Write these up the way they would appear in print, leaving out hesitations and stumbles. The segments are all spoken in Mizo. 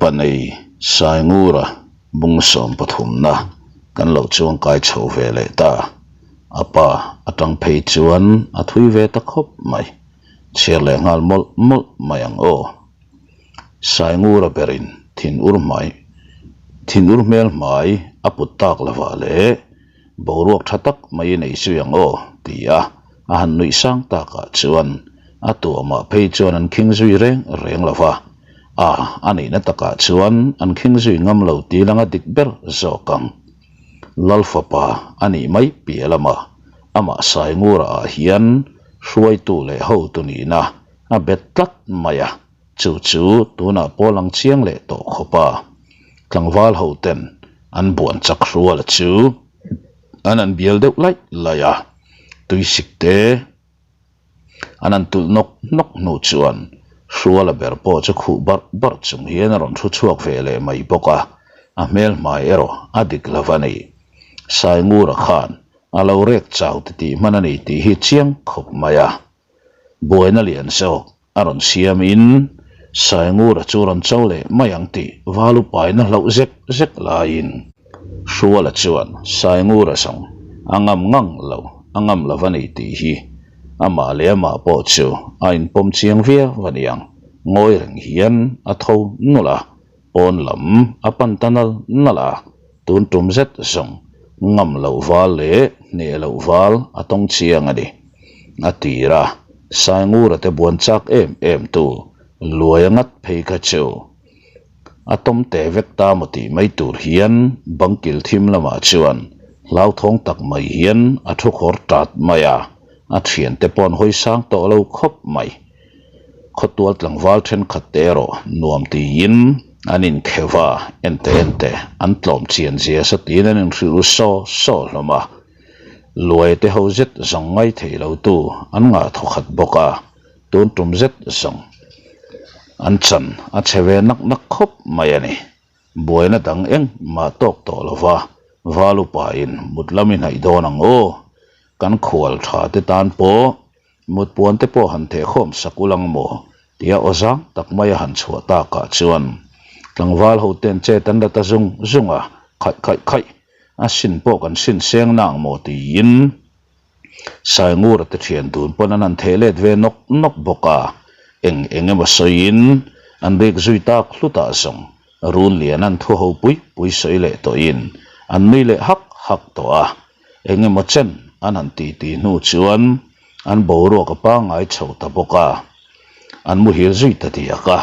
Panei Saingura bung sawm pathumna kan lo chuangkai chho ve leh ta. A pa atang phei chuan a thui ve ta khawp mai. Chhiar leh nghal mawlh mawlh mai ang aw. Saingura berin thin ur hmai thin ur hmel hmai a put tak lovah leh boruak tha tak mai nei zui ang aw ti a a han nuih sang takah chuan a tuamah phei chuan an khing zui reng reng lo va, a a nihna takah chuan an khing zui ngam lo tih langa dik ber zawk ang. Lal fapa a nih mai piah lamah amah Saingura ah hian hruaitu leh hotu nihna a bet tlat mai a, chu chu tunah pawh lang chiang leh tawh khawp a, tlangval hoten an buan chak hruala chu an an bial deuh laih laih a, tuisik te an an tulh nawk nawk hnu chuan hruala ber pawh chu khuh barh barh chung hian a rawn thu chhuak ve leh mai bawk a, a hmel hmai erawh a dik lo a ni. Saingura khan a lo rek chau ti tih hman a ni tih hi chiang khawp mai a, buaina lian zawk a rawn siam in Saingura chu rawn cho leh mai ang tih valu paina hlauh zek zek laiin Hruala chuan Saingura zawng a ngam ngang lo, a ngam lo a ni tih hi amah leh amah pawh chu a inpawm chiang viau a niang, ngawi reng hian a tho nulh a, pawn lam a pan ta nal nal a, tun tum zet zawng ngam loh val leh hneh loh val a tawng chiang a ni. A tir a, Saingura te buan chak em em tu luai a ngat phei kha chu a tawm te vek ta maw tih mai tur hian bangkil thim lamah chuan hlauthawng tak mai hian a thu khawr tat mai a, a thiante pawh an hawi sang tawh lo khawp mai. Khawtual tlangval thenkhat te erawh nuam tiin an inkheuh a, ente ente an tlawm chian zia sa tiin an inhrilh ru saw saw hlawm a. Luai te ho zet zawng ngai thei lo tu an ngah thaw khat bawk a, tun tum zet zawng an chan a chhe ve nak nak khawp mai a ni. Buaina dang engmah tawk tawh lo va, val upain mut lam i hnaih dawn ang aw, kan khual tha te tan pawh Mut puan te pawh han thehkhawm sak ulang maw? tia aw zang tak mai a han chhuah takah chuan tlangval ho ten chet an la ta zung zung a, khaih khaih khaih, a sin pawh kan sin seng nang maw tiin Saingura te thian dun pawn an han theh let ve nawk nawk bawk a, eng eng emaw sawiin an rik zui tak hlutah zawng run lian an thu ho pui pui sawi leh tawhin an nui leh hak hak tawh a. Eng emaw chen an han ti ti hnu chuan an boruak a pangngai chho ta bawk a, an muhil zui ta diak a.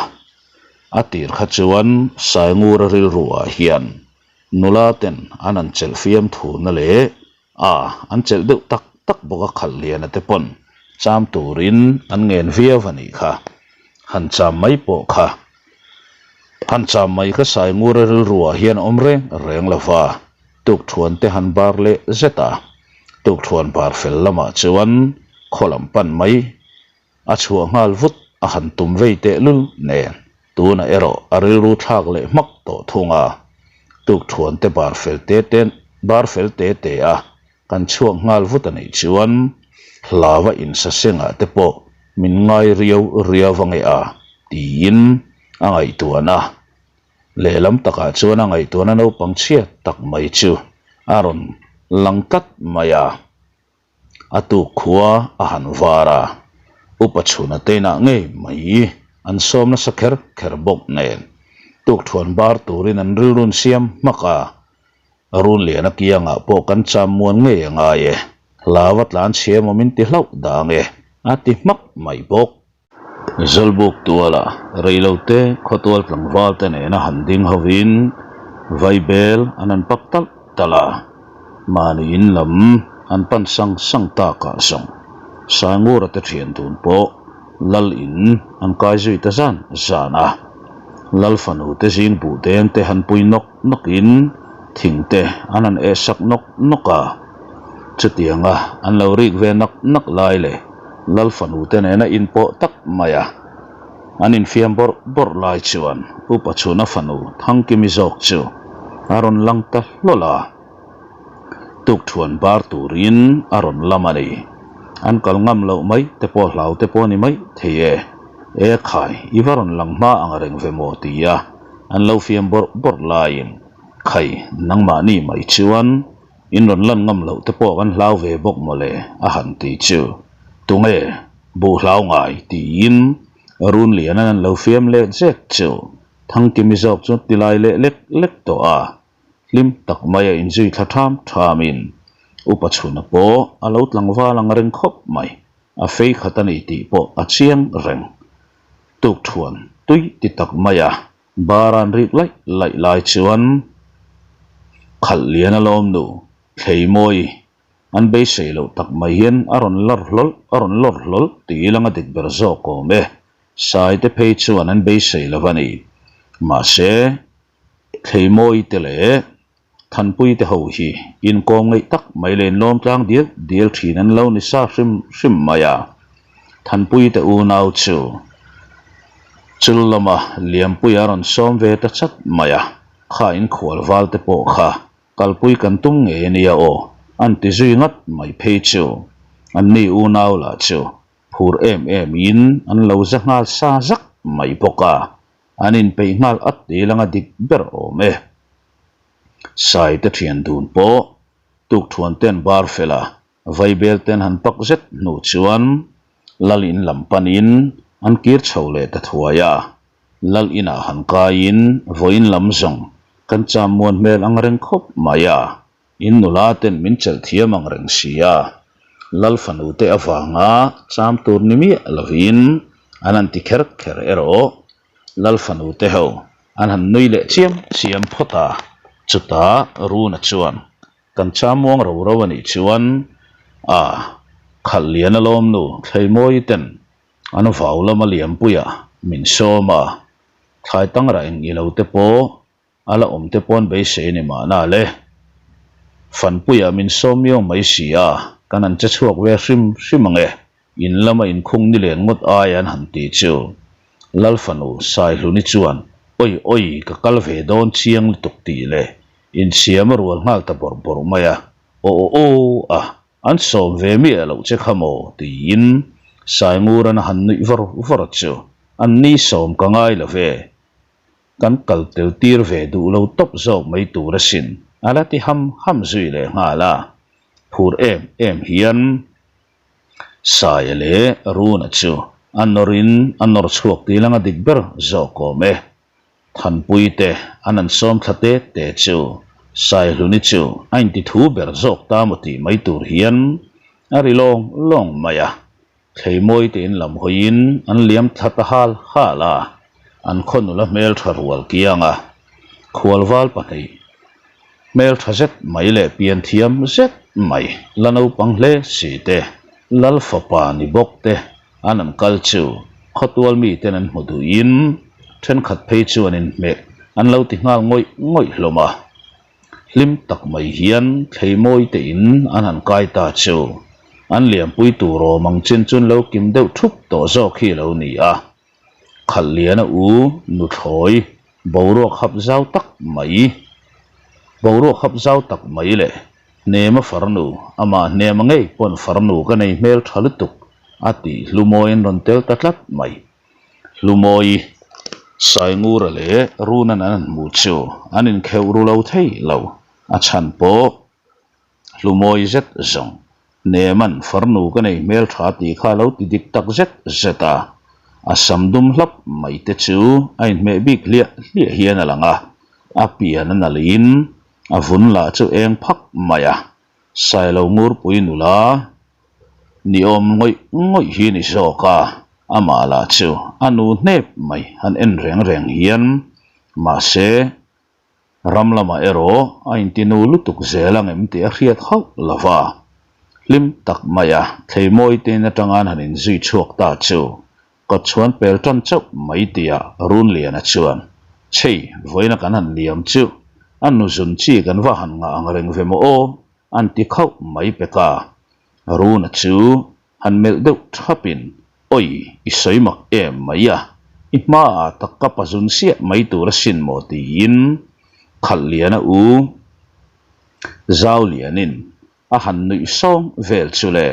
A tir kha chuan Saingura rilruah hian nula ten an han chelh fiam thuna leh a an chelh deuh tak tak bawk a khalh liana te pawn cham turin an ngen viau a nih kha. Han cham mai pawh kha han cham mai kha Saingura rilruah hian a awm reng reng lo va. Tukthuan te han bar leh zet a, tukthuan bar fel lamah chuan khaw lam pan mai a chhuah nghal vut a han tum vei teh lul nen tunah erawh a rilru thlak leh hmak tawh thung a, tukthuan te bar fel te te bar fel te te a kan chhuak nghal vut a nih chuan hlava insasengah te pawh min ngai riau riau ange a tiin a ngaihtuahna Lehlam takah chuan a ngaihtuahna naupang chhiat tak mai chu a rawn lang tlat mai a, a tuk khua a han var a, upa chhuna te inah ngei mai an sawm nasa kher kher bawk nen tukthuan bar turin an rilrun siam hmak a, Runliana kiangah pawh kan cham muan ngei a ngai e, hlau a tlan chhia maw min ti hlauh dang e a ti hmak mai bawk. Zawlbuk tuala reilote khawtual tlangval te nena han ding hovin vaibel an han pak talh talh a, mahni in lam an pan sang sang takah zawng Saingura te thian dun pawh lal in an kai zui ta zan zan a, lal fanu te zing buh deng te han pui nawk nawk in thing te an han eh sak nawk nawk a, chutianga an lo rik ve nak nak lai leh Lal fanu te nena inpawh tak mai a, an infiam bawrh bawrh lai chuan Upa Chhuna fanu Thangkimi zawk chu a rawn lang ta hlawl a, tukthuan bar turin a rawn lam a ni. An kal ngam loh mai te pawh hlau te pawh a ni mai thei e. E khai, i va rawn lang hma ang reng ve maw? ti a. an lo fiam bawrh bawrh laiin, Khai, nangmahni mai chuan in rawn lan ngam loh te pawh kan hlau ve bawk mawle, a han ti chu. Tunge buh hlau ngai? tiin Runliana'n an lo fiam let zet chu Thangkimi zawk chu ti lai leh lek lek tawh a. Hlim tak mai a inzui thla ṭham ṭhamin Upa Chhuna pawh a lo tlangval ang reng khawp mai. A fei khat a ni tih pawh a chiang reng. Tukthuan tui ti tak mai a bar an rik laih laih lai chuan khalh lian a lawm nu Thleimawi an beisei loh tak mai hian a rawn lawr hlawl a rawn lawr hlawl tih ilang a dik ber zawk awm e. Saite phei chuan an beisei lo a ni. Mahse. Thleimawi te leh Thanpui te ho hi inkawm ngeih tak mai leh inlawm tlang dial dial thin an lo ni sa hrim hrim mai a. Thanpui te unau chu chul lama Liampuia a rawn sawm ve ta chat mai a, kha inkhual val te pawh kha kalpui kan tum ngei a nia aw an ti zui ngat mai phei chu anni unau lah chu phur em em in an lo za nghal sa zak mai bawk a. An inpeih nghal at ti langa dik ber awm e. Sai te thian dun pawh tukthuan ten bar fel a, vaibel ten han pak zet hnu chuan Lal in lam panin an kir chho leh ta thuai a. Lal inah han kaiin vawiin lam zawng kan cham muan hmel ang reng khawp mai a. In nula ten min chelh thiam ang reng si a, Lal fanu te avanga cham tur ni miah lovin an han ti kher kher erawh Lal fanu te ho an han nui leh chiam chiam phawt a, chutah Runa chuan kan cham muang ro ro a nih chuan a khalh lian alawm nu Thleimawi ten an vau lama liampuia min sawm a, thlai tangrah eng ilo te pawh A la awm te pawn beisei a ni mahna le. Fanpuiah min sawm miau mai si a, kan han che chhuak ve hrim hrim ang e, in lama inkhung ni len ngawt ai an han ti chu. Lal fanu Saihluni chuan, Oi oi, ka kal ve dawn chiang lutuk tih leh insiam a rual nghal ta bawrh bawrh mai a, aw aw aw a, an sawm ve miah loh che kha maw tiin Saingura'n a han nuih vawr vawr chu, an ni sawm ka ngai lo ve, Kan kal tel tir ve duh lo tawp zawk mai tur asin, a la ti ham ham zui leh nghal a. Phur em em hian Saia leh Runa chu a nawrin a nawr chhuak tih langa dik ber zawk awm e. Thanpui te an an sawm thla te te chu Saihluni chu a inti thu ber zawk ta maw tih mai tur hian a ri lawng lawng mai a. Thleimawi te in lam hawiin an liam thla ta hal hal a, an khaw nula hmeltha rual kiang a, khualval pahnih hmeltha zet mai leh pian thiam zet mai la naupang hle si te, Lal fapa ni bawk te an an kal chu khawtual miten an hmu duhin thenkhat phei chuan inhmeh an lo ti nghal ngawih ngawih hlawm a. Hlim tak mai hian thleimawi te in an han kai ta chu an lianpui tur awm ang chin chuan lo kim deuh thup tawh zawk hi a lo ni a. Khalh liana u nuthlawi boruak hap zau tak mai boruak hap zau tak mai leh hnema farnu amah hnema ngei pawn farnu ka nei hmel tha lutuk a tih hlumawi an rawn tel ta tlat mai. Hlumawi, Saingura leh Runan an han hmu chu an inkheuh ru lo thei lo, a chhan pawh Hlumawi zet zawng Hneman farnu ka nei hmel tha tih kha a lo ti dik tak zet zet a, a sam dum hlap mai te chu a inhmeh bik hliah hliah hian a lang a, a pian a nalhin a vun lah chu eng phak mai a, Sailo Ngurpui nula Ni awm ngawih ngawih hi ni zawk a, amah lah chu a nu hnep mai han en reng reng hian mahse ram lamah erawh a intinu lutuk zel ang em tih a hriat hauh lo va. Hlim tak maia thleimawi te in atanga an han inzui chhuak ta chu kawtchhuan pel tan chauh mai tihah Runliana chuan, Chhei, vawiina kan han liam chu a nu zun chi kan va han ngah ang reng ve maw aw? An ti khauh mai pek a, Runa chu han melh deuh thapin, Oi, i sawi mak em mai a, i hmaah tak ka pazun siah mai tur asin maw tiin Khalhliana u Zaulianin a han nuih sawng vel chu le,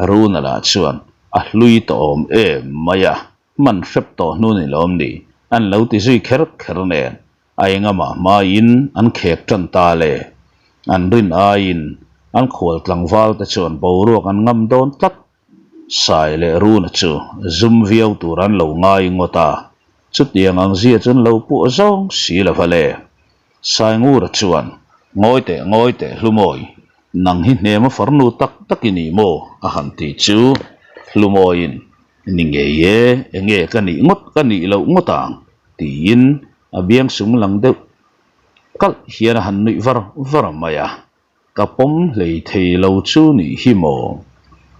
Runa lah chuan a hlui tawh awm em mai a, hman hrep tawh hnu ni lawm ni, an lo ti zui kher kher nen. A engamah hmain an khek tan ta le. An rin aiin an khual tlangval te chuan boruak an ngam dawn tlat. Sai leh Runa chu zum viau tur an lo ngai ngawt a, chutiang ang zia chu an lo puah zawng si lo va le. Saingura chuan, Ngawi teh, ngawi teh Hlumawi, nang hi hnema farnu tak tak i ni maw? a han ti chu Hlumawiin, Ni ngei e, enge ka nih ngawt ka nih loh ngawt ang? tiin a biang sum lang deuh kalh hian a han nuih var var mai a. Ka pawm hlei thei lo chu nih hi maw?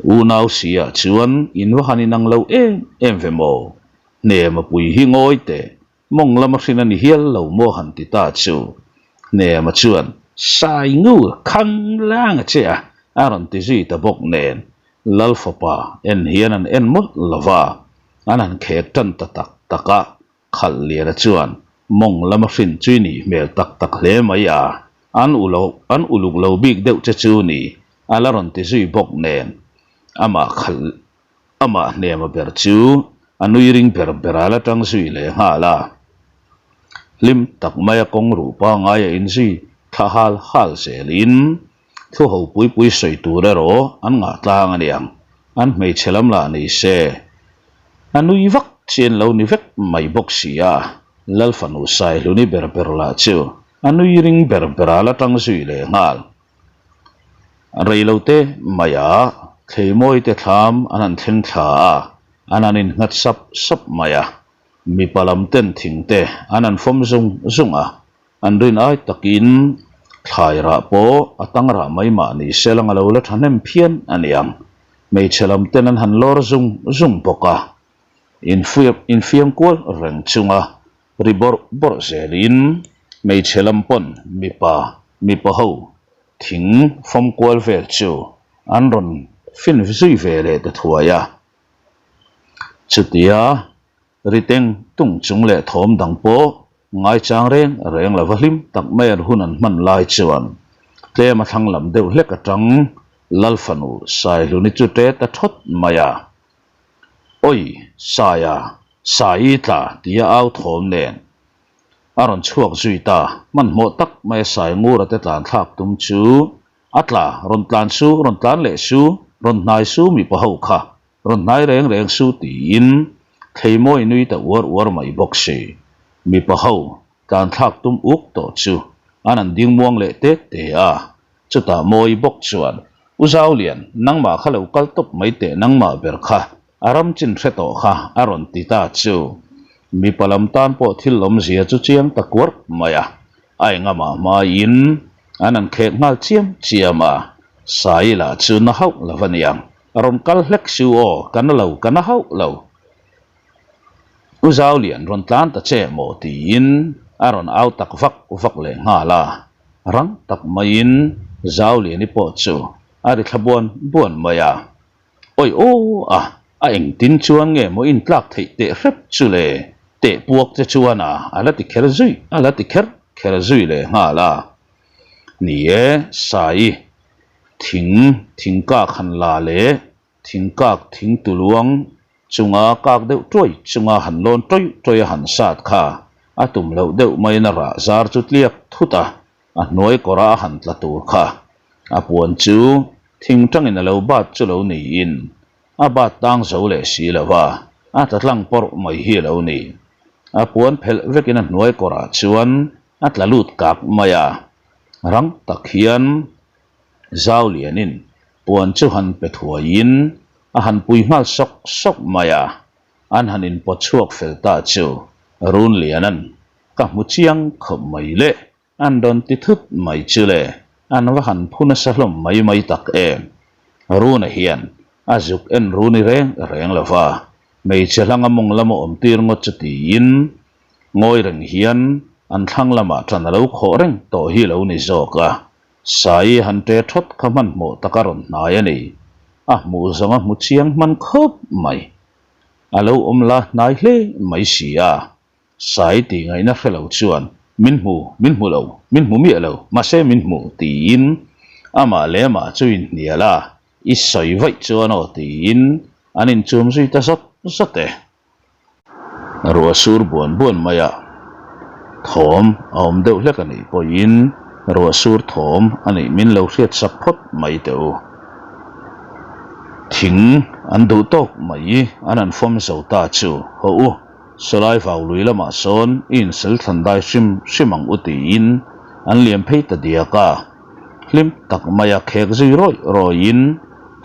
Unau sia chuan in va han inang lo em em ve maw? Hnema pui hi ngawi teh, mawng lama hrin a ni hial lo maw han ti ta chu. Hnema chuan Sai ngur khang lang a che a, a rawn ti zui ta bawk nen Lal fapa en hian an en mawlh lo va, an han khek tan ta tak tak a. Khalh Liana chuan mawng lama hrin chu i nih hmel tak tak hle mai a, an ulo an uluk lo bik deuh che chu ni a la rawn ti zui bawk nen amah khalh amah hnema ber chu a nui ring ber ber a la tang zui leh nghal a. Hlim tak maia kawng ruh pangai a inzui thla hal hal zelin Thu ho pui pui sawi tur erawh an ngah tlang a niang, an hmeichhe lam lah ni se. A nui vak chian lo ni vek mai bawk si a, Lal fanu Saihluni ber ber lah chu a nui ring ber ber a la tang zui leh nghal. Reilote maiah Thleimawi te thlam an han thleng thla a, an han innghat sap sap mai a, mipa lam ten thing te an han fawm zung zung a, An rin ai takin thlai rah pawh a tang rah mai mah ni se lang a lo la thahnem phian a ni ang. Hmeichhe lam ten an han lawr zung zung bawk a, infiam kual reng chunga ri bawrh bawrh zelin hmeichhe lam pawn mipa mipa ho thing fawm kual vel chu an rawn fin zui ve leh ta thuai a. Chutia Ri teng tung chung leh thawm dang pawh ngaichang reng reng lova hlim tak mai an hun an hman lai chuan tlem a thlang lam deuh hlek atang Lal fanu Saihluni chu ṭe ta ṭhawt mai a. Awi! Saia! Saii tla! tia au thawm nen a rawn chhuak zui ta. Hmanhmawh tak mai a Saingura te tlan thlak tum chu a tla, rawn tlan su, rawn tlan leh su, rawn hnai su mipa ho kha Rawn hnai reng reng su tiin Thleimawi nui ta uar uar mai bawk si. Mipa ho tlan thlak tum uk tawh chu an han ding muang leh te te a. Chutah Mawi bawk chuan, U Zaulian, nangmah kha lo kal tawp mai teh nangmah ber kha a ram chin hre tawh kha a rawn ti ta chu. Mipa lam tan pawh thil awmzia chu chiang ta kuar mai a. A engamah hmaiin an han khek nghal chiam chiam a, Sai lah chu na hauh lo a niang. A rawn kal hlek su aw, ka na lo, ka na hauh lo. U Zaulian rawn tlan ta che maw tiin a rawn au tak vak vak leh nghal a, rang tak maiin Zauliani pawh chu a ri thla buan buan mai a. Awi aw a, a engtin chuan nge maw intlak theih teh hrep chu le, teh puak che chuan a, a la ti kher zui, a la ti kher kher zui leh nghal a. Ni e, Sai. Thing, thingkak han la leh thingkak thing tuluang chunga kak deuh tuai chunga han lawn tawih tawih a han sat kha a tum loh deuh maiin a rah zar chu tliak thut a, a hnuai kawrah a han tla tur kha a puan chu thing tangin a lo bat chu lo niin a bat tang zo leh si lo va, a tla tlang pawrh mai hi a lo ni. A puan phelh vekin a hnuai kawrah chuan a tla lut kak mai a, rang tak hian Zau lianin puan chu han pe thuaiin a han pui nghal sawk sawk mai a, an han inpawt chhuak fel ta chu Run Lianan ka hmu chiang khawp mai le, an rawn ti thut mai chu le, an va han phu nasa hlawm mai mai tak em. Runa hian a zuk en runi reng reng lo va, hmeichhe hlanga mawng lama awm tir ngawt chu tiin ngawi reng hian an thlang lamah ṭan a lo khawh reng tawh hi lo ni zawk a. Sai han ṭe ṭhawt kha hmanhmawh taka rawn hnai a ni. A hmuh zawng a hmu chiang hman khawp mai. A lo awm la hnai hle mai si a. Sai tih ngaihna hre lo chuan, Min hmu, min hmu lo, min hmu miah lo, mahse min hmu, tiin amah leh amah chu inhnial a, I sawi vaih chuan aw, tiin an inchum zui ta zawt zawt e. Ruah sur buan buan mai a. Thawm a awm deuh hlek a nih pawhin ruah sur thawm a nih min lo hriat sak phawt mai teh u. Thing an duh tawk mai an han fawm zo ta chu haw u, sawlai vau lui lamah sawn i insel thlan dai hrim hrim ang u tiin an liam phei ta diak a. Hlim tak maia khek zui rawih rawihin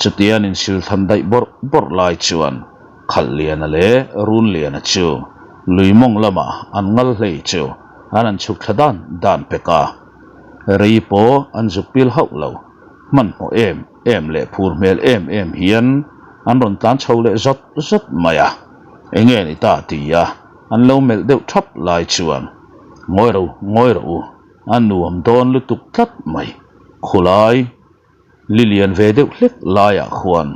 chutia an insil thlan daih bawrh bawrh lai chuan Khalhliana leh Runliana chu lui mawng lamah an ngal hlei chu an han chhuk thla dan dan pek a. Rei pawh an zuk pil hauh lo, hmanhmawh em em leh phur hmel em em hian an rawn tlan chho leh zawt zawt mai a. Enge ni ta tia an lo melh deuh thap lai chuan Ngawi ro, ngawi rawh u, a nuam dawn lutuk tlat mai, khulai. Li lian ve deuh hlek laiah khuan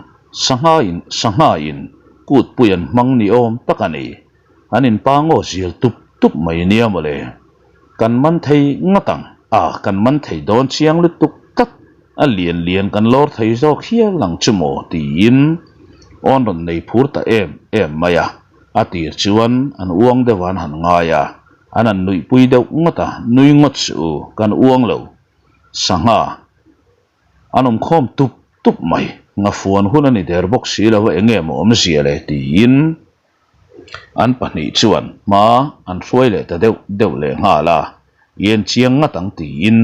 sangha in sangha in kut pui an hmang ni awm tak a ni. An in pa ngaw zil tup tup mai nia mawle. Kan man thei ngat ang a, kan man thei dawn chiang lutuk tlat a lian lian kan lawr thei zawk hial ang chu maw tiin awn rawn nei phur ta em em mai a. A tir chuan an uang deuh an han ngai a, an han nuihpui deuh ngawt a, nui ngawt suh u, kan uang lo. Sangha an awm khawm tup tup mai. Ngafuan hun a ni der bawk si lo a, enge maw awmzia le tiin an pahnih chuan hma an hruai leh ta deuh deuh leh nghal a, i en chiang ngat ang tiin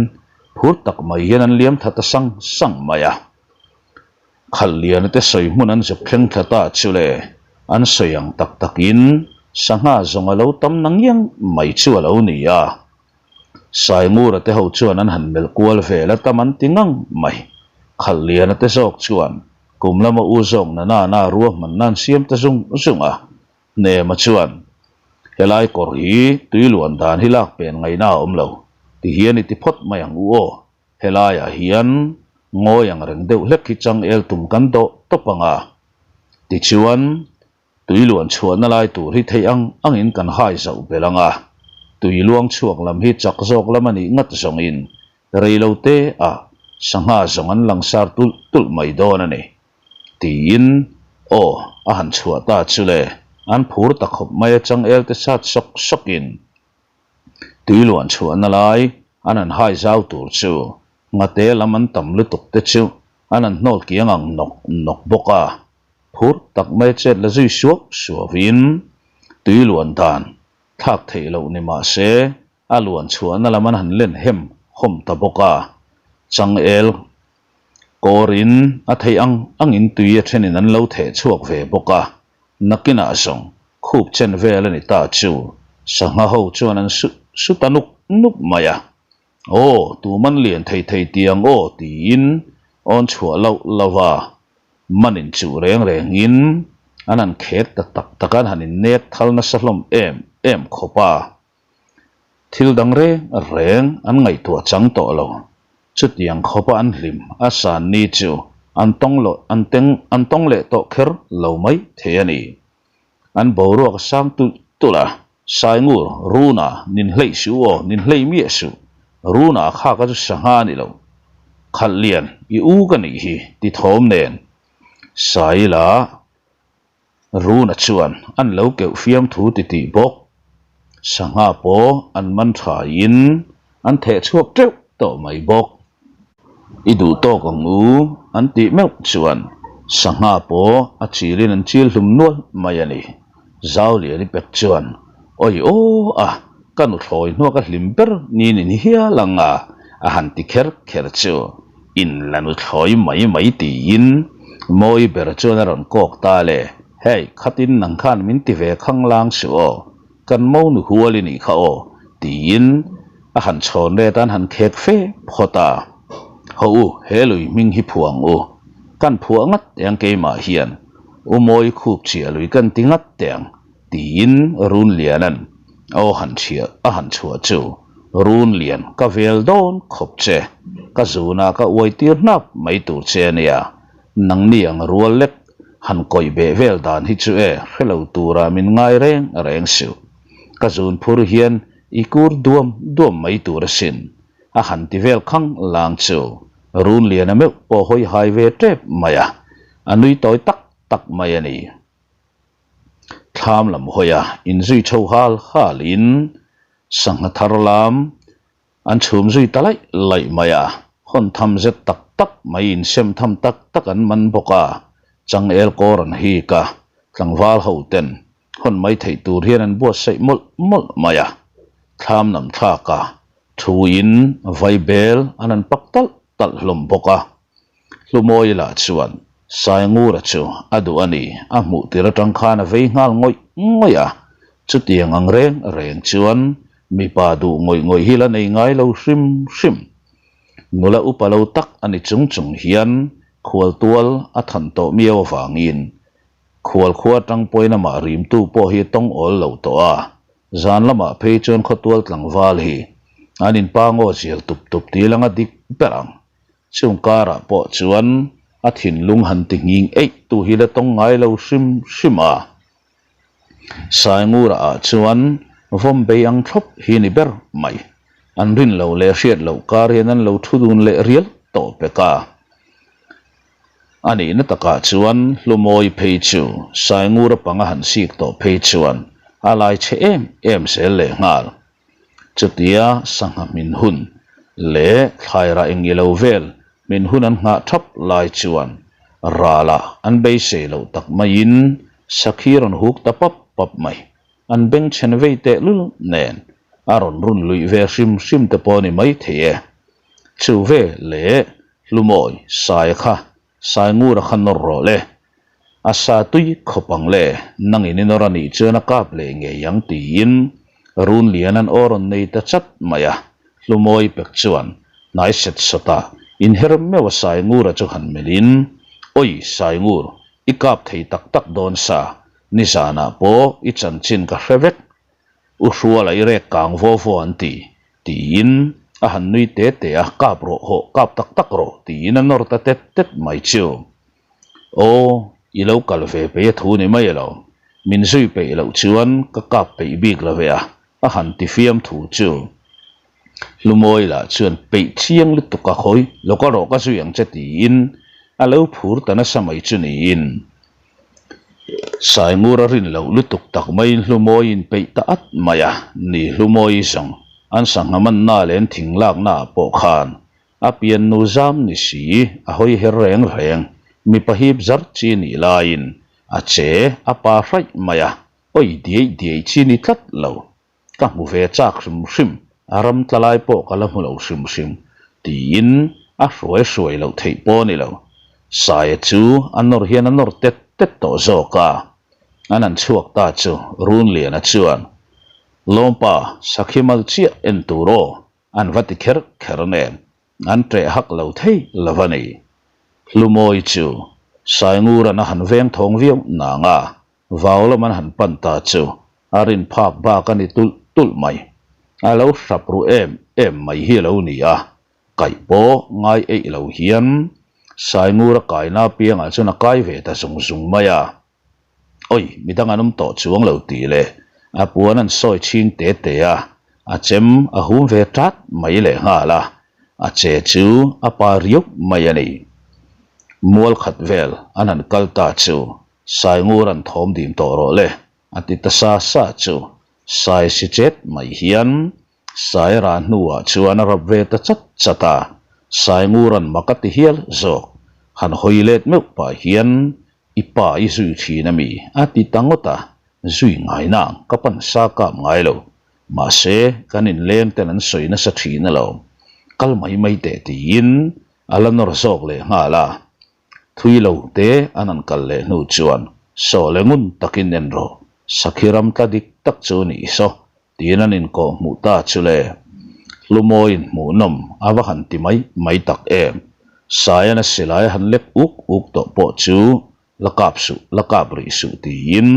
phur tak mai hian an liam tha ta sang sang mai a. Khalhliana te sawi hmun an zuk thleng thla ta chu le, an sawi ang tak takin sangha zawng a lo tam na ngiang mai chu a lo ni a. Saingura te ho chuan an han melh kual vel a tam an ti ngang mai. Khalhliana te zawk chuan kum lama u zawk na nana ruahmanna an siam ta zung zung a. Hnema chuan, Helai kawr hi tui luan dan hi lak pen ngaihna a awm lo, ti hian i ti phawt mai ang u aw. Helaiah hian ngawi ang reng deuh hlek hi changel tum kan dawh tawp ang a. Tichuan, Tui luan chhuahna lai tur hi theih ang angin kan hai zauh belh ang a, tui luang chhuak lam hi chak zawk lam a nih ngat zawngin rei lo te ah sangha zawng an langsar tulh tulh mai dawn a ni. Tiin aw a han chhuah ta chu le, an phur ta khawp mai a changel te sat sawk sawkin tui luan chhuahna lai an han hai zau tur chu nghate lam an tam lutuk te chu an han hnawl kiang ang nawk nawk bawk a. Phur tak mai chet la zui suau suauin tui luan dan thlak theih loh ni mah se a luan chhuahna lam an han len hem hawm ta bawk a. Changel kawrin a theih ang angin tui a thenin an lo theh chhuak ve bawk a. Nakinah zawng khup chen vel a ni ta chu sangha ho chuan an su su ta nuk nuk mai a. Aw, tuman lian thei thei tiang aw tiin awn chhuah loh lo a. Man in chuh reng rengin an han khek ta tak tak a, an han innek thal nasa hlawm em em khawp a. Thil dang reng reng an ngaihtuah chang tawh lo. Chutiang khawpa an hlim a san ni chu an tawng loh an teng an tawng leh tawh kher lo mai thei a ni. An boruak a sang tulh tulh a, Saingur, Runa, nin hleih suh aw, nin hleih miah suh. Runa kha ka chu sangha a ni lo. Khalh lian, i u ka nih hi, ti thawm nen. Saila, Runa chuan an lo keuh fiamthu ti tih bawk. Sangha pawh an man thain an theh chhuak teuh tawh mai bawk. I duh tawk ang u an tih meuh chuan sangha pawh a chilin an chil hlum nual mai a ni. Zaulian i pek chuan awi aw a, ka nuthlawi hnuak a hlim ber ni ni hial ang a, a han ti kher kher chu in la nuthlawi mai mai tiin mawi ber chuan a rawn kawk ta le, hei khatin nang khan min ti ve khanglang suh aw. Kan monu hual i nih kha aw, tiin a han chhawn let a, an han khek fe phawt a. Haw u, he lui hming hi phuah ang u. Kan phuah ngat teh ang keimah hian, U Mawi khup chhiah lui kan ti ngat teh ang, tiin Runliana'n a aw han chhiah a han chhuah chu, Runlian, ka vel dawn khawp che, ka zunah ka uai tir hnap mai tur che a nia, nangni ang rual lek Han kawih beh vel dan hi chu e, hre lo tura min ngai reng reng suh. Ka zun phur hian i kur duam duam mai tur asin. A han ti vel khang lang chu Runliana meuh pawh hawi hai ve tep mai a, a nui tawi tak tak mai a ni. Thlam lam hawi a inzui chho hal halin. Sangha thar lam an chhum zui ta laih laih mai a, hawn tham zet tak tak mai insem tham tak tak an man bawk a, changel kawr an hik a, tlangval ho ten hawn mai theih tur hian an buatsaih mawlh mawlh mai a, thlam nam thlak a, thu in vaibel an han pak talh talh hlawm bawk a. Hlumawi lah chuan Saingura chu a duh a ni, a hmuh tir atang khan a vei nghal ngawih ngawih a, chutiang ang reng reng chuan mipa duh ngawih ngawih hi la nei ngai lo hrim hrim. Nula upa lo tak a ni chung chung hian khualtual a than tawh miau avangin khual khua atang pawhin amah rimtu pawh hi a tawng awl lo tawh a, zan lamah phei chuan khawtual tlangval hi an inpa ngaw zial tup tup tih langa dik ber ang. Chung karah pawh chuan a thinlung han ti nghing eih tu hi la tawng ngai lo hrim hrim a. Saingura ah chuan vawm bei ang thlawp hi ni ber mai. An rin lo leh hriat loh kar hian an lo thu dun leh rial tawh pek a. A nihna takah chuan Hlumawi phei chu Saingura panga han sik tawh phei chuan a lai chhe em em zel leh nghal. Chutia sangha hmin hun leh thlairah eng i lo vel hmin hun an nghah thap lai chuan ralah an beisei loh tak maiin sakhi rawn huk ta pap pap mai. An bengchhen vei tehlul nen a rawn run luih ve hrim hrim te pawh a ni maithei e. Chu ve leh Hlumawi Saia kha Saingura kha nawr rawh le. A sa tui khawp ang le, nangin i nawr a nih chuan a kap leh ngei ang tiin Runlian an aw rawn nei ta chat mai a. Hlumawi pek chuan hnai set sawt a, inher meuh a Saingura chu han melhin, Oi Saingur, i kap thei tak tak dawn sa, nizanah pawh i chanchin ka hre vek U Hruala i rek kang vaw vaw an ti, tiin a han nui te te a, kap rawh hawh, kap tak tak rawh, tiin a nawr ta tet tet mai chu. Aw, i lo kal ve peih a thu ni mai elo, min zui peih loh chuan ka kap peih bik lo ve a, a han ti fiam thu chu. Hlumawi lah chuan peih chiang lutuk a khawi, lo kal rawh ka zui ang che tiin a lo phur ta nasa mai chu niin. Saingura rin loh lutuk tak maiin Hlumawi in peih ta at mai a, ni Hlumawi zawng an sangha manna leh an thing lakna ah pawh khan a piannu zam ni si a hawi her reng reng, mipa hip zar chi nih laiin a che a pa hraih mai a, awi diai diai chi ni tlat lo. Ka hmu ve chak hrim hrim, a ram tla lai pawh ka la hmu lo hrim hrim, tiin a hruai hruai loh theih pawh a ni lo. Saia chu a nawr hian a nawr tet tet tawh zawk a, an han chhuak ta chu Runliana chuan, Lawmpa, sakhi mal chiah en tur aw, an va ti kher kher nen, an ṭeh hak lo thei lo a ni. Hlumawi chu Saingura'n a han veng thawng viau nang a, Vau lam an han pan ta chu a rin phak bak a ni tulh tulh mai. A lo hrap ru em em mai hi a lo ni a, kaih pawh ngai eih lo hian Saingur a kaina apiangah chuan a kai ve ta zung zung mai a. Oi, midang an awm tawh chuang lo tih leh a puan an sawi chhing te te a, a chem a hum ve tat mai lehnghal a, a che chu a pa riau mai a ni. Mual khat vel an han kal ta chu Saingur an thawm dim tawh rawh le, a ti ta sa sa chu. Sai si chet mai hian Sai rah hnuah chuan a rap ve ta chat chat a, Saingur an mak a ti hial zawk. Han hawi let meuh pah hian i pa i zui thin a mi? a ti ta ngawt a, zui ngai nang ka pan sa kap ngai lo. Mahse, kan inleng ten an sawi nasa thin alawm. Kal mai mai teh tiin a la nawr zawk leh nghal a. Thui lo te an han kal leh hnu chuan saw leh ngun takin en rawh, sakhi ram tla dik tak chu a nih saw tiin an inkawh hmuh ta chu le. Hlumawiin hmuhnawm a va han ti mai mai tak em. Saian a silai a han lek uk uk tawh pawh chu la kap suh, la kap rih suh tiin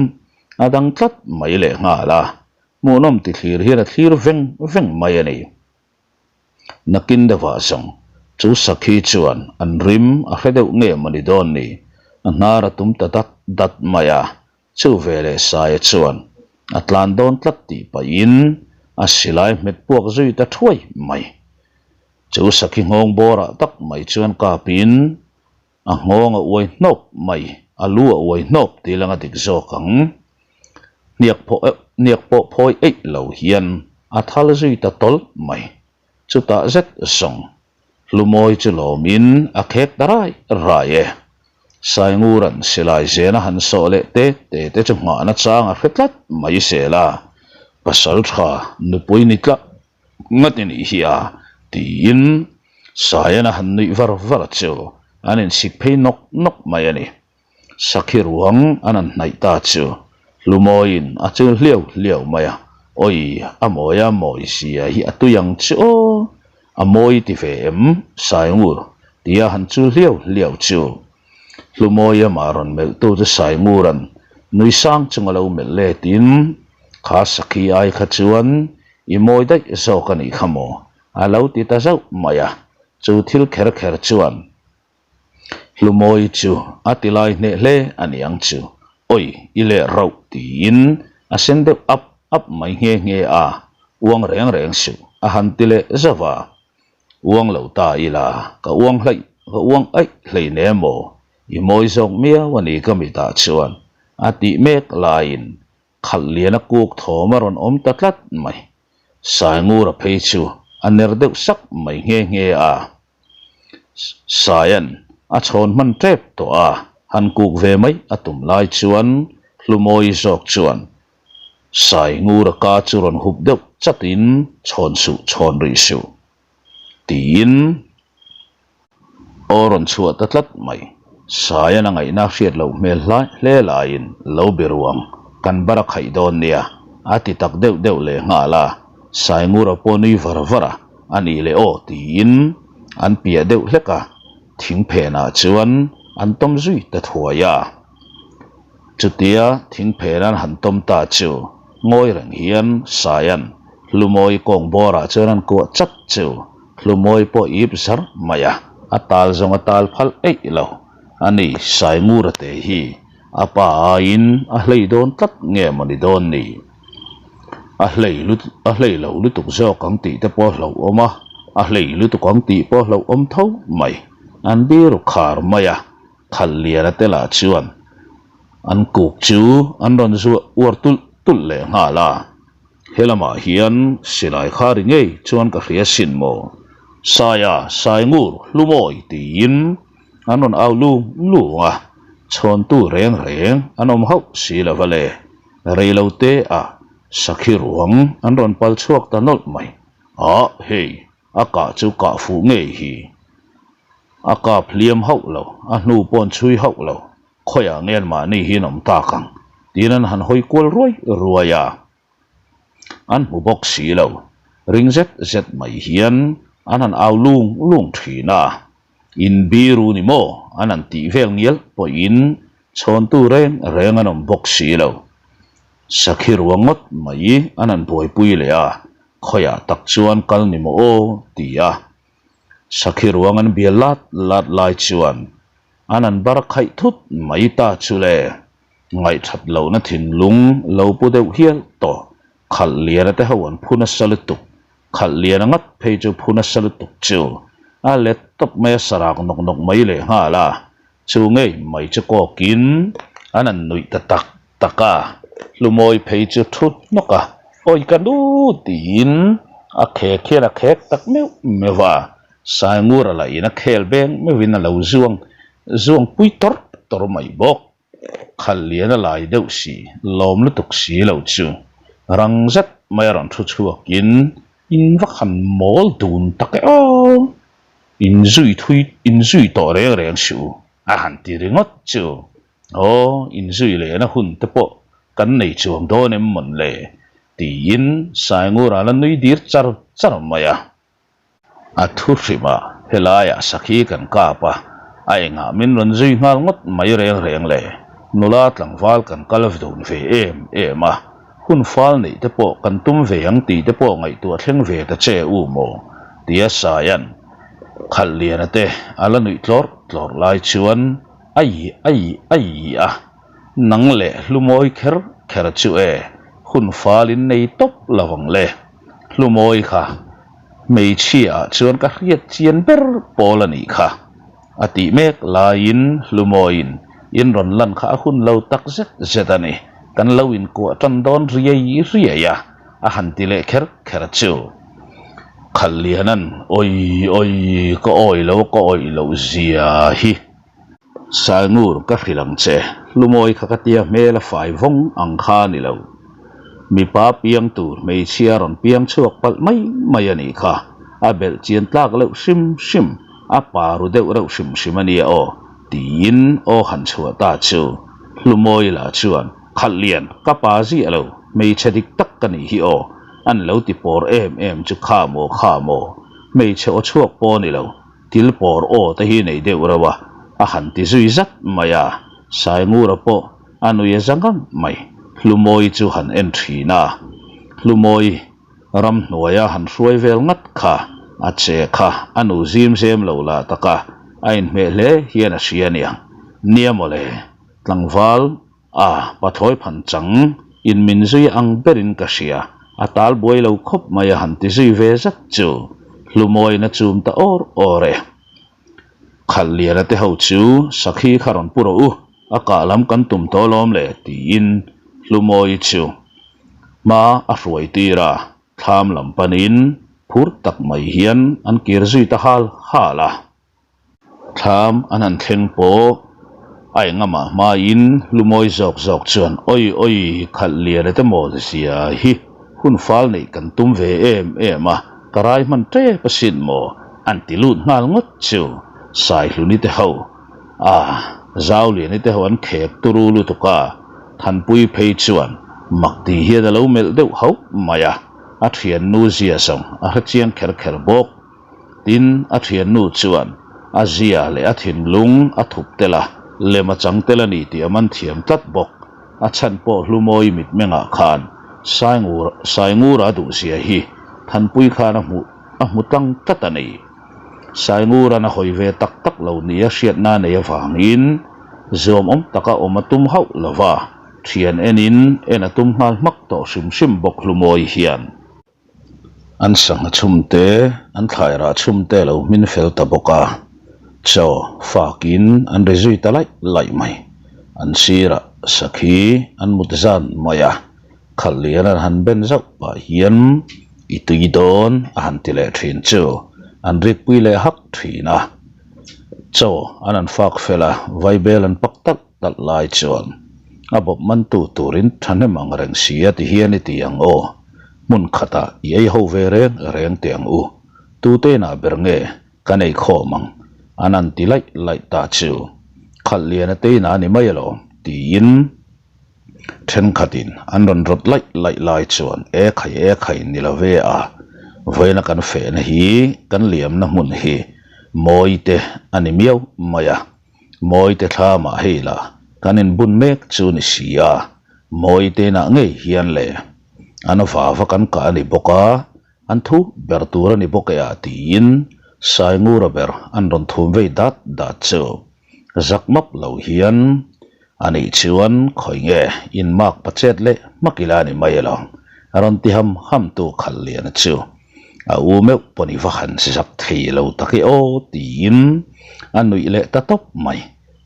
a dang tlat mai leh nghal a, hmuhnawm ti thlir hian a thlir veng veng mai a ni. Nakin deuhah zawng, chu sakhi chuan an rim a hre deuh nge maw ni dawn ni, a hnar a tum ta dat dat mai a, chu veleh Saia chuan a tlan dawn tlat tih pahin a silai hmet puak zui ta thuai mai. Chu sakhi nghawng bawrah tak mai chuan kapin A nghawng a uai hnawp mai, a lu a uai hnawp tih lang a dik zawk ang. Hniak pawh hniak pawh phawi eih lo hian A thal zui ta tawlh mai. Chutah zet zawng Hlumawi chu lawmin a khek ta rai rai e. Saingura'n silai zena han sawh leh te te te chu nghahna chang a hre tlat mai sel a, Pasal tha nupui ni tlat ngat i nih hi a, tiin Saian a han nuih var var chu an insik phei nawk nawk mai a ni. Sakhi ruang an han hnaih ta chu Hlumawiin a chul hliau hliau mai a, Awi, a mawi a mawi zia hi a tui ang chu aw, a mawi ti ve em Saingur? tia han chul hliau hliau chu Hlumawi amah rawn melhtu chu Saingura'n nui sang chunga lo melh letin, Kha sakhi ai kha chuan i mawi daih zawk a nih kha maw? a lo ti ta zauh mai a, chu thil kher kher chuan Hlumawi chu a ti lai hneh hle a ni ang chu, Awi, i leh rauh tiin a sen deuh ap ap mai nghe nghe a, uang reng reng suh a han ti leh zauh a. Uang lo ta ila, ka uang hlaih, ka uang aih hlei ne maw, i mawi zawk miau a ni ka mitah chuan a tih mek laiin Khalh lian a kuk thawm a rawn awm ta tlat mai. Saingura phei chu a ner deuh sak mai nghe nghe a. Saian a chhawn hman tep tawh a, han kuk ve mai a tum lai chuan Hlumawi zawk chuan Saingura ka chu rawn hup deuh chatin chhawn suh chhawn rih suh tiin Aw rawn chhuah ta tlat mai. Saian a ngaihna hriat loh hmel hlai hle laiin lo be ruang kan bar a khaih dawn nia a ti tak deuh deuh leh nghal a, Saingura pawh nui var var a, a nih leh aw tiin an piah deuh hlek a, thing phenah chuan an tawm zui ta thuai a. Chutia thing phen an han tawm ta chu ngawi reng hian Saian Hlumawi kawng bawrah chuan an kuah chat chu Hlumawi pawh ip zar mai a, a tal zawng a tal phal eih lo. A ni, Saingura te hi a pa aiin a hlei dawn tlat nge maw ni dawn ni? A hlei lut a hlei lo lutuk zawk ang tih te pawh a hlauhawm a, a hlei lutuk ang tih pawh a hlauhawm tho mai. An biru khar mai a, Khalh lian a te lah chuan an kuk chu an rawn zuah uar tulh tulh leh nghal a, he lamah hian silai kha ri ngei chuan ka hria sin maw? Saia, Saingur, Hlumawi tiin an rawn au lung lung a, chhawntu reng reng an awm hauh si lo va le, reilo te ah sakhi ruang an rawn pal chhuak ta nawlh mai. Ah hei! A kah chu kah fuh ngei hi. A kap hliam hauh lo, a hnu paw'n chhui hauh lo, khawiah ngen mahni hi an awm tak ang? tiin an han hawi kual ruai ruai a. An hmu bawk si lo, ring zet zet mai hian an han au lung lung thin a. In biru ni maw? an han tih vel ngial pawhin chhawntu reng reng an awm bawk si lo. Sakhi ruang ngawt mai an han buaipui leh a, Khawiah tak chuan kal ni maw aw? ti a. Sakhi ruang an bia lat lat lai chuan an an bar khaih thut mai ta chu le. Ngaihthat lohna thinlung lo pu deuh hial tawh. Khalh liana te ho an phu nasa lutuk. Khalh liana ngat phei chu phu nasa lutuk chu a let tawp mai a sarak nawk nawk mai leh nghal a. Chu ngei mai chu kawkin an an nuih ta tak tak a, Hlumawi phei chu thu hnawk a, Awi ka nu tiin a khek hian a khek tak meuh meuh a, Saingura lah in a khel beng meuhin a lo zuang zuang pui tawr tawr mai bawk. Khalh lian a lai deuh si, lawm lutuk si lo chu rang zet mai a rawn thu chhuakin in va han mawl dun tak e aw! Inzui thui inzui tawh reng reng suh u a han ti ringawt chu. Aw, inzui lehna hun te pawh kan nei chuang dawn em mawn le? tiin Saingura la nui dir char char mai a. A thu hrim a, helaiah sakhi kan kap a, a engah min rawn zui nghal ngawt mai reng reng le? Nula tlangval kan kal dun ve em em a, hun fal neih te pawh kan tum ve ang tih te pawh ngaihtuah thleng ve ta che u maw? tia Saia'n Khalhliana te a la nuih tlawrh tlawrh lai chuan Ai ai ai a, nang leh Hlumawi kher kher chu e, hun fal in nei tawp lo ang le. Hlumawi kha hmeichhia ah chuan ka hriat chian ber pawl a nih kha. A tih mek laiin Hlumawiin in rawn lan kha a hun lo tak zet zet a ni. Kan lo inkuah tan dawn riai riai a. a han ti leh kher kher chu. Khalhliana'n, Awi awi, ka awi lo, ka awih loh zia hi. Saingur ka hrilh ang che, Hlumawi kha ka tia hmel a fai vawng ang kha a ni lo. Mipa piang tur hmeichhia rawn piang chhuak palh mai mai a nih kha, a belh chian tlak leuh hrim hrim, a pa ru deuh reuh hrim hrim a nia aw, tiin aw han chhuah ta chu. Hlumawi lah chuan, Khalh lian, ka pa ziah lo, hmeichhe dik tak ka nih hi aw, an lo ti pawr em em chu kha maw kha maw, hmeichhe aw chhuak pawh a ni lo. Thil pawr aw te hi nei deuh reuh a, a han ti zui zat mai a, Saingura pawh a nui a za ngang mai. Hlumawi chu han en thin a, Hlumawi ramhnuaia han hruai vel ngat kha a che kha a nu zim zem lo lah tak a, a inhmeh hle hian a hria aniang. Nia mawle, tlangval A, pathlawi phan chang in min zui ang berin ka hria, a tal buai lo khawp mai a han ti zui ve zat chu Hlumawiin a chum ta awr awr e. Khalhliana te ho chu sakhi kha rawn pu rawh u, a kah lam kan tum tawh alawm le tiin Hlumawi chu hma a hruai tir a, thlam lam panin phur tak mai hian an kir zui ta hal hal a. Thlam an han thleng pawh a engamah hmain hlumawi zawk zawk chuan awi awi khalh lian ete maw zia hi hun fal neih kan tum ve em em a, ka rai hman tep asin maw an ti lut nghal ngawt chu Saihluni te ho a Zauliani te ho an khek turu lutuk a, Thanpui phei chuan mak ti hian a lo melh deuh hauh mai a, a thiannu zia zawng a hrechiang kher kher bawk. Tin, a thiannu chuan a zia leh a thinlung a thup tel a, lem a chang tel a ni tih a man thiam tlat bawk. A chhan pawh Hlumawi mitmengah khan Saingur Saingura duhzia hi Thanpui khan a hmuh a hmu tlang tlat a ni. Saingura'n a hawi ve tak tak lo nia hriatna nei avangin zuamawm taka awm a tum hauh lo va, thian enin en a tum nghal hmak tawh hrim hrim bawk Hlumawi hian. An sangha chhumte, an thlairah chhumte a lo hmin fel ta bawk a, chaw fakin an ri zui ta laih laih mai. An sirah sakhi an mut zan mai a, khalh lian an han ben zauh pah hian i tui dawn a han ti leh thin chu an rikpui leh hak thin a. Chaw an han fak fel a, vaibel an pak talh talh lai chuan a bawp mantu turin thahnem ang reng si a ti hian i ti ang aw, hmun khatah i ei ho ve reng reng teh ang u, tute inah ber nge kan ei khawm ang an han ti laih laih ta chu khalh lian a te inah a ni mai alawm tiin thenkhatin an rawn rawt laih laih lai chuan e khai e khai ni lo ve a, vawiina kan fehna hi kan liamna hmun hi mawi te a ni miau mai a. Mawite thlamah hei la kan inbun mek chu ni si a, Mawite inah ngei hian le an vava kan kah a ni bawk a, an thu ber tur a ni bawk e ah tiin Saingura ber an rawn thum vei dat dat chu zak map lo hian a nih chuan khawi nge inmak pachet leh hmak ila a ni mai alawm a rawn ti ham ham tu khalh liana chu. A u meuh pawh ni va han zak thei lo tak e aw tiin a nuih leh ta tawp mai.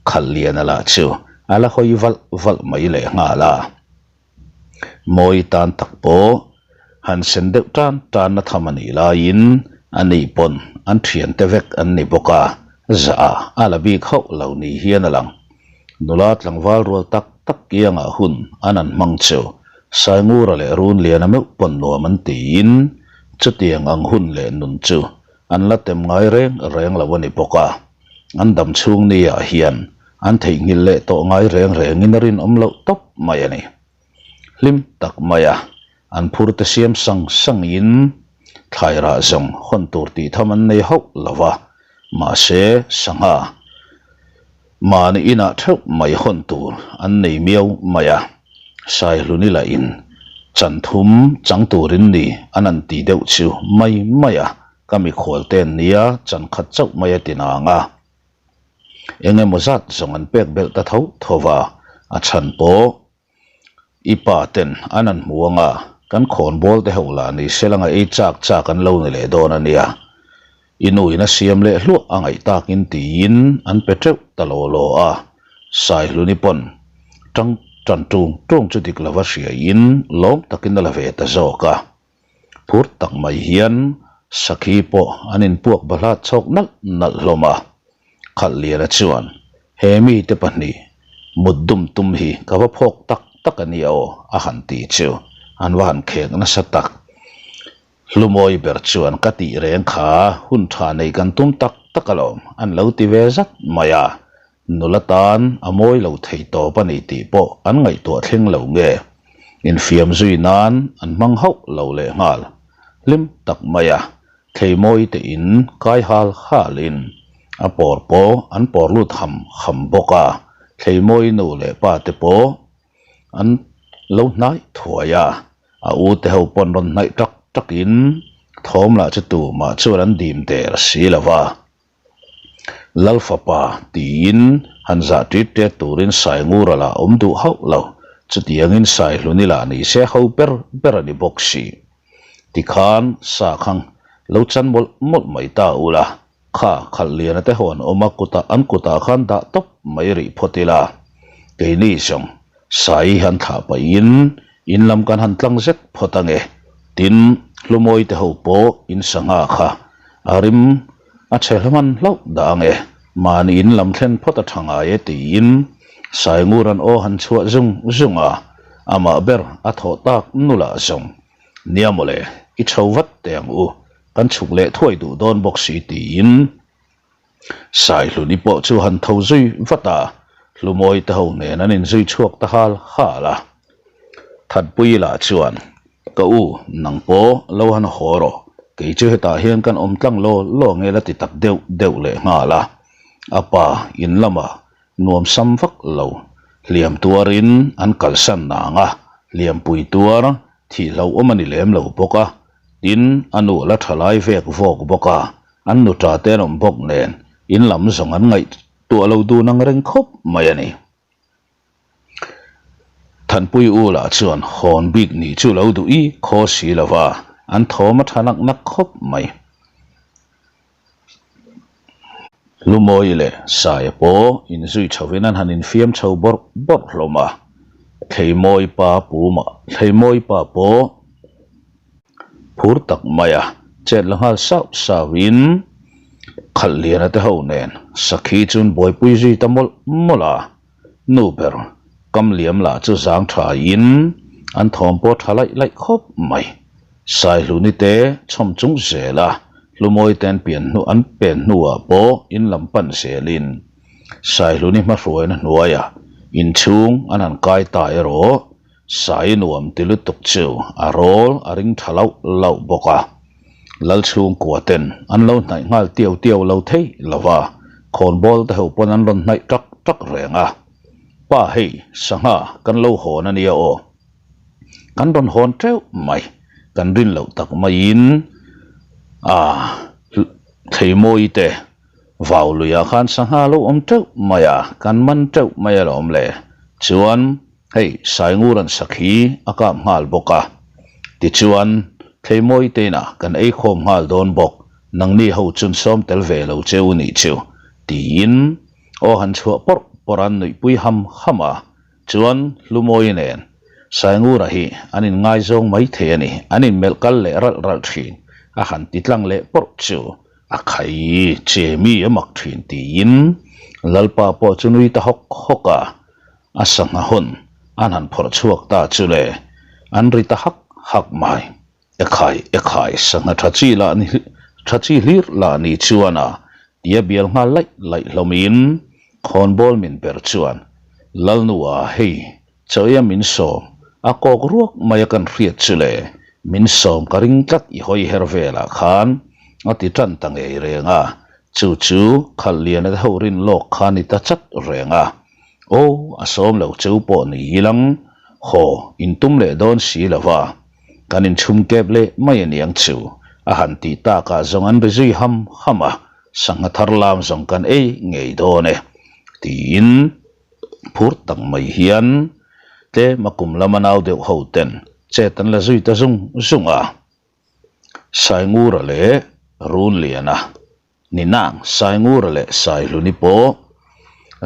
Khalhliana lah chu a la hawi valh valh mai leh nghal a. Mawi tan tak pawh han sen deuh tan tan na tham a nih laiin a ni pawn an thiante vek an ni bawk a, zah ah a la bik hauh lo ni hian a lang. Nula tlangval rual tak tak kiangah hun an an hmang chu Saingura leh Runliana meuh pawn nuam an tiin chutiang ang hun leh nun chu an la tem ngai reng reng lo a ni bawk a. An dam chhung ni ah hian an theihnghilh leh tawh ngai reng rengin a rinawm loh tawp mai a ni. Hlim tak mai a, an phur te siam sang sangin thlairah zawng hawn tur tih tham an nei hauh lo va, mahse sangha mahni inah theuh mai hawn tur an nei miau mai a, Saihluni lahin chan thum chang turin ni an an ti deuh chu mai mai a, ka mikhual te an nia chan khat chauh mai a ti nang a. Eng emaw zat zawng an pek belh ta tho tho va, a chhan pawh i pa ten an an hmu ang a, kan khawnbawl te ho lah ni se langa ei chak chak an lo ni leh dawn a nia. I nu in a siam leh hluah a ngaih takin tiin an pe teuh ta law law a, Saihluni pawn tang. Ṭan ṭung ṭung chu dik lova hriaiin lawm takin a la ve ta zawk a. Phur tak mai hian sakhi pawh an inpuak bahlat chhawk nalh nalh hlawm a. Khalhliana chuan, He mite pahnih mut dum tum hi ka va phawk tak tak a nia aw, a han ti chu an va han khek nasa tak. Hlumawi ber chuan ka tih reng kha hun tha nei kan tum tak tak alawm, an lo ti ve zat mai a. Nula tan a mawi lo thei tawp a ni tih pawh an ngaihtuah thleng lo nge? Infiam zui nan an hmang hauh lo leh nghal. Hlim tak mai a, thleimawi te in kai hal hal in a pawr pawh an pawr lut ham ham bawk a, thleimawi nu leh pa te pawh an lo hnaih thuai a, a u te ho pawn rawn hnaih tak tak in thawm lah chu tumah chuan an dim der si lo va. Lalfapa tiin han zah tit tet turin Saingura lah awm duh hauh lo, chutiangin Saihluni lah ni se ho ber ber a ni bawk si. Tikhan sa khang lo chan mawlh mawlh mai ta ula, kha Khalhliana te ho an awm a kutah an kutah khan dah tawp mai rih phawt ila, keini zawng Sai han thlah pahin in lam kan han tlang zet phawt ange, tin Hlumawi te ho pawh in sangha kha a rim a chhe hman hlauh dah ange, mahni in lam thlen phawt a tha ngai e tiin Saingura'n aw han chhuah zung zung a, amah ber a thawh tak nulah zawng, Nia mawle, i chho vat teh ang u, kan chhuk leh thuai duh dawn bawk si tiin Saihluni pawh chu han tho zui vat a, Hlumawi te ho nen an inzui chhuak ta hal hal a. Thatpui lah chuan, Ka u, nang pawh lo han haw rawh, kei chu hetah hian kan awm tlang law law nge la ti tak deuh deuh leh nghal a. A pa in lamah nuam sam vak lo, hliam tuarin an kalsan nang a, hliampui tuar thih hlauhawm a ni lem lo bawk a, tin a nu la tha lai vek vawk bawk a, An nu ta te an awm bawk nen in lam zawng an ngaihtuah lo dun ang reng khawp mai a ni. Thanpui u lah chuan hawn bik nih chu lo duh i khaw si lo va, an thawm a tha nak nak khawp mai. Lumawi leh Saia pawh inzui chhovin an han infiam chho bawrh bawrh hlawm a, Thleimawi pa puma Thleimawi pa pawh Phur tak maia chet la nghal sauh sauhin Khalhliana te ho nen sakhi chuan buaipui zui ta mawlh mawlh a, nu ber kam liam lah chu zang thain an thawm pawh tha laih laih khawp mai. Saihluni te chhawm chung zela Hlumawi te an pian hnu an pen hnuah pawh in lam pan zelin Saihluni hmahruaina hnuaiah inchhung an han kai ta erawh Sai nuam ti lutuk chu a rawl a ring tha lauh lauh bawk a. Lal chhungkua ten an lo hnaih nghal tiau tiau lo thei lo va, khawnbawl te ho pawn an rawn hnaih tak tak reng a. Pa hei, sangha kan lo hawn a nia aw. Kan rawn hawn teuh mai, kan rin loh tak maiin a thleimawi te vau luiah khan sangha lo awm teuh mai a, kan man teuh mai alawm le. Chuan. Hei, Saingur an sak hi a kap nghal bawk a. Tichuan, Thleimawi teinah kan ei khawm nghal dawn bawk, nangni ho chun sawm tel ve lo che u nih chu, tiin aw han chhuah pawrh pawrh an nuihpui ham ham a. Chuan, Hlumawi nen Saingura hi an inngaizawng mai thei a ni, an inmelh kal leh ralh ralh thin, a han ti tlang leh pawrh chu a khai che mi a mak thin tiin Lalpa pawh chu nui ta hawk hawk a. A sangha hun an han phawrh chhuak ta chu le, an ri ta hak hak mai. Ekhai, ekhai, sangha tha chi lah ni tha chi hlir lah ni chuan a tia bial nghal laih laih hlawmin khawnbawl min ber chuan Lalnua hei chawiah min sawm a kawk ruak mai a kan hriat chu le, min sawm ka ring tlat i hawi her velah khan a ti tan ta ngei reng a, chu chu Khalhliana te ho rin lawk kha ni ta chat reng a. Aw, a sawm lo cheu pawh ni ilang, haw in tum leh dawn si lo va, kan inchhum kep leh mai aniang chu, a han tih takah zawng an ri zui ham ham a, sangha thar lam zawng kan ei ngei dawn e, tiin phur tak mai hian tlem a kum lama nau deuh ho ten chet an la zui ta zung zung a, Saingura leh Runliana. Ninang, Saingura leh Saihluni pawh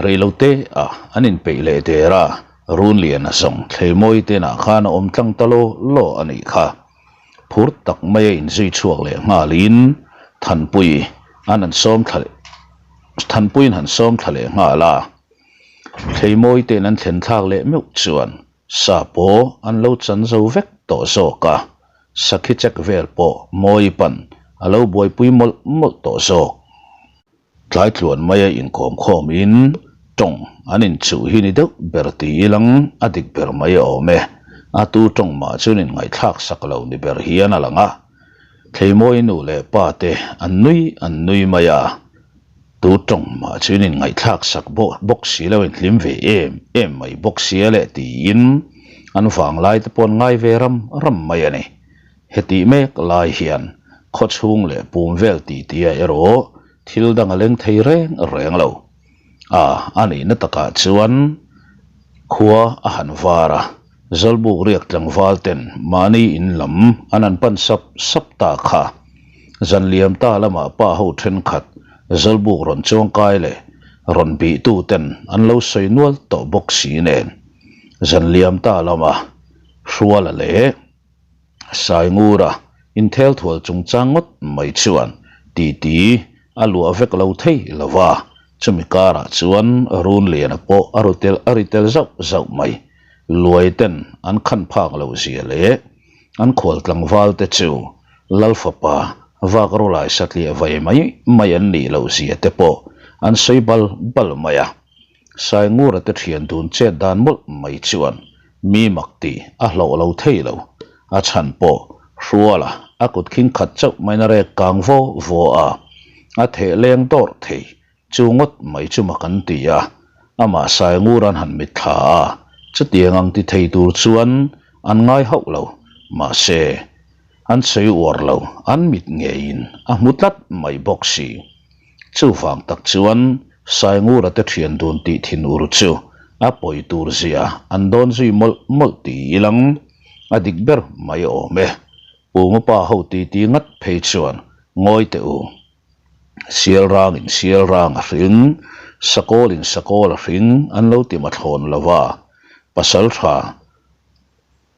reilote ah an inpeih leh der a. Runliana zawng Thleimawi te inah khan a awm tlang ta law law a nih kha. Phur tak maia inzui chhuak leh nghalin Thanpui an han sawm thla leh Thanpuiin han sawm thla leh nghal a. Thleimawi te'n an thlen thlak leh meuh chuan sa pawh an lo chan zo vek tawh zawk a, sakhi check vel pawh mawi pan a lo buaipui mawlh mawlh tawh zawk. Tlai tluan maia inkawm khawmin tawng an inchuh hi ni deuh ber ti ilang a dik ber mai a awm e. A tu tawng mah chuan inngaihthlak sak lo ni ber hian a lang a. Thleimawi nu leh pa te an nui an nui mai a. Tu tawng mah chuan inngaihthlak sak bawk si lo inhlim ve em em mai bawk sia leh tiin an vanglai te pawh an ngai ve ram ram mai a ni. Hetih mek lai hian khawchhung leh pum vel tihtia erawh thil dang a leng thei reng reng lo. A, a nihna takah chuan khua a han var a, Zawlbuk riak tlangval ten mahni in lam an han pan sap sap ta kha. Zan liam ta lamah pa ho thenkhat Zawlbuk rawn chuangkai leh rawn bihtu ten an lo sawi nual tawh bawk si nen. Zan liam ta lama Hruala leh. Saingura inthel thual chungchang ngawt mai chuan titi a luah vek lo thei lo va, chumi karah chuan Runliana pawh a ru tel a ri tel zauh zauh mai. Luai ten an khan phak loh zia leh an khual tlangval te chu Lal fapa vak rawlai satliah vai mai mai an nih loh zia te pawh an sawi bal bal mai a. Saingura te thian dun chet dan mawlh mai chuan Mi mak tih a hlauh lo thei lo. A chhan pawh Hruala a kut khing khat chauh maina rek kang vaw vaw a, a theh leng dawrh thei. Chu ngawt mai chu mak an ti a, amah Saingur an han mitthla a, chutiang ang ti thei tur chuan an ngai hauh lo. Mahse, an sawi uar lo, an mit ngeiin a hmu tlat mai bawk si. Chuvang tak chuan Saingura te thian dun tih thin ur chu a pawi tur zia an dawn zui mawlh mawlh ti ilang a dik ber mai awm e. Puma pa ho titi ngat phei chuan ngawi teh u. Sial rangin sial rang a hring, sakawlin sakawl a hring an lo ti mathlawn lo va, pasaltha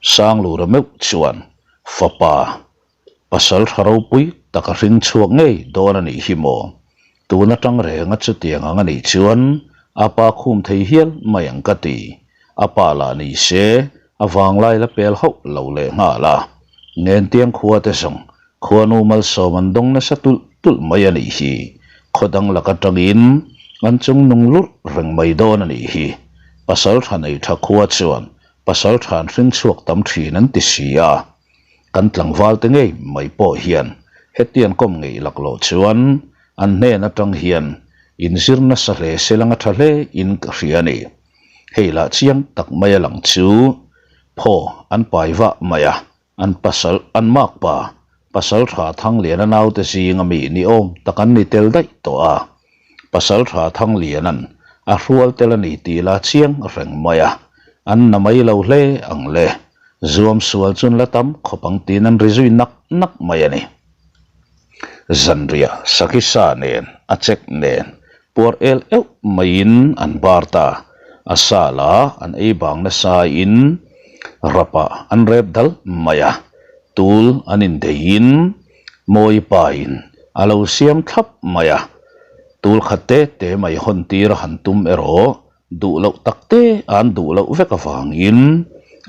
Sanglura meuh chuan fapa Pasal tha ropui tak a hring chhuak ngei dawn a nih hi maw? Tun atang renga chutiang ang a nih chuan a pa khum thei hial mai ang ka ti. A pa lah ni se a vanglai la pel hauh lo leh nghal a. Ngentiang khua te zawng khuanu malsawm an dawng nasa tulh tulh mai a nih hi. Khaw dang lak atangin an chung nung lurh reng mai dawn a nih hi. Pasal tha nei tha khua chuan pasal tha an hring chhuak tam thin an ti si a. Kan tlangval te ngei mai pawh hian hetiang kawm ngeih laklawh chuan an hnen atang hian inzir nasa hle se lang a tha hle in ka hria a ni. Hei lah chiang tak mai a lang chu phaw an pai vah mai a, an pasal an makpa pasal tha Thangliana naute zinga mi ni awm tak an ni tel daih tawh a. Pasal tha Thangliana'n a hrual tel a ni tih la chiang reng mai a, an na mai lo hle ang le. Zuam sual chuan la tam khawp ang tiin an ri zui nak nak mai a ni. Zanriah Sakisa nen a chek nen puar el euh maiin an bar ta. A sa la an ei bang nasa in rapah an rep dal mai a, tul an indeiin Mawi pain a lo siam thlap mai a, tul khat te te mai hawn tir a han tum erawh duh loh tak te an duh loh vek avangin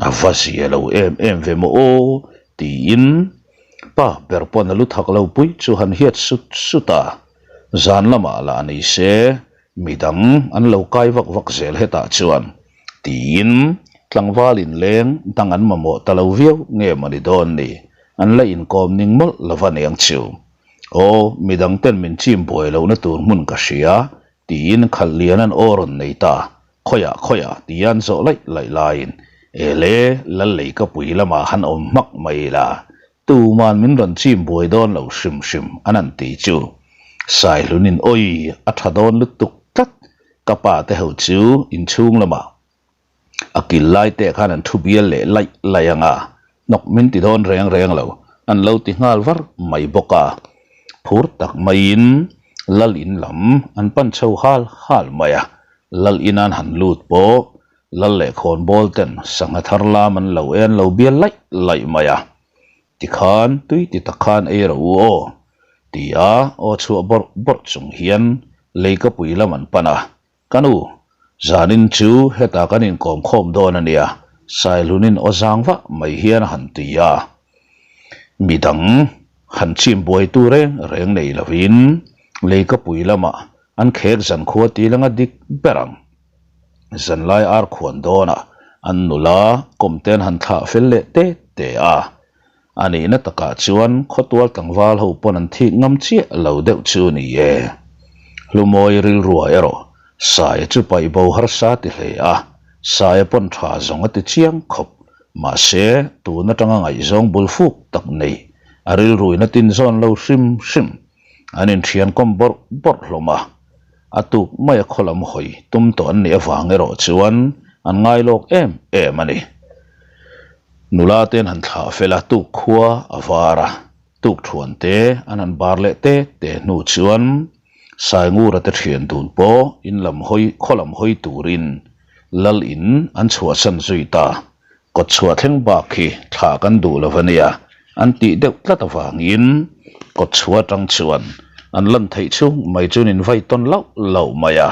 a va zia lo em em ve maw aw tiin pa ber pawn a lu thak lo pui chu han hiat sut sut a, zan lamah lah ni se Midang an lo kai vak vak zel hetah chuan tiin tlangval inleng dang an mamawh ta lo viau nge maw ni dawn ni, an la inkawm ning mawlh lo va niang chu. Aw, midang ten min chim buai lohna tur hmun ka hria tiin khalh lian an aw rawn nei ta, khawiah khawiah tia an zawh laih laih laiin ele lal lei ka pui lamah han awm hmak mai la Tuman min rawn chim buai dawn lo hrim hrim an han ti chu Saihlunin awi a tha dawn lutuk tlat ka pa te ho chu inchhung lamah a kil lai te khan an thu bial leh laih laih ang a, hnawk min ti dawn reng reng lo an lo ti nghal var mai bawk a. Phur tak maiin lal in lam an pan chho hal hal mai a, lal in an han lut pawh. Lal leh khawnbawl ten sangha thar lam an lo en lo bial laih laih mai a. Tikhan tui ti tak khan ei rawh u aw, ti a aw chhuah bawrh bawrh chung hian leikapui lam an pan a. Ka nu, zanin chu hetah kan inkawm khawm dawn a nia, Sailhunin aw zang vah mai hian a han ti a. Midang han chim buaitu reng reng nei lovin leikapui lamah an khek zankhua tih langa dik ber ang. Zanlai ar khuan dawnah an nula kawmte an han thlah fel leh te te a. A nihna takah chuan khawtual tlangval ho pawn an thik ngam chiah lo deuh chu ni e. Hlumawi rilrua erawh Saia chu paih bo harsa ti hle a, Saia pawn tha zawng a ti chiang khawp. Mahse, tun atanga ngaihzawng bul fuk tak nei a rilruin a tinzawn lo hrim hrim. An inthian kawm bawrh bawrh hlawm a. A tuk mai a khaw lam hawi tum tawh an nih avang erawh chuan an ngai lawk em em a ni. Nula te an han thlah fel a, tuk khua a var a, tuk thuan te an han bar leh te te hnu chuan Saingura te thian dun pawh in lam hawi khaw lam hawi turin lal in an chhuahsan zui ta. Kawt chhuah thleng bak hi thla kan duh lo a nia, an tih deuh tlat avangin kawt chhuah atang chuan an lan theih chhung mai chuan in vai tawn lauh lauh mai a,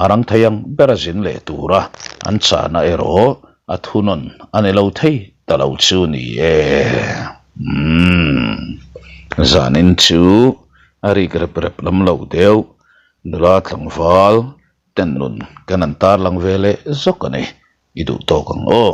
a rang thei ang ber a zin leh tura an chahna erawh a thunawn a ni lo thei ta lo chu ni e. Umm, zanin chu a rik rep rep lam lo deuh, nula tlangval ten nun kan an tarlang ve leh zawk a ni. I duh tawk ang aw.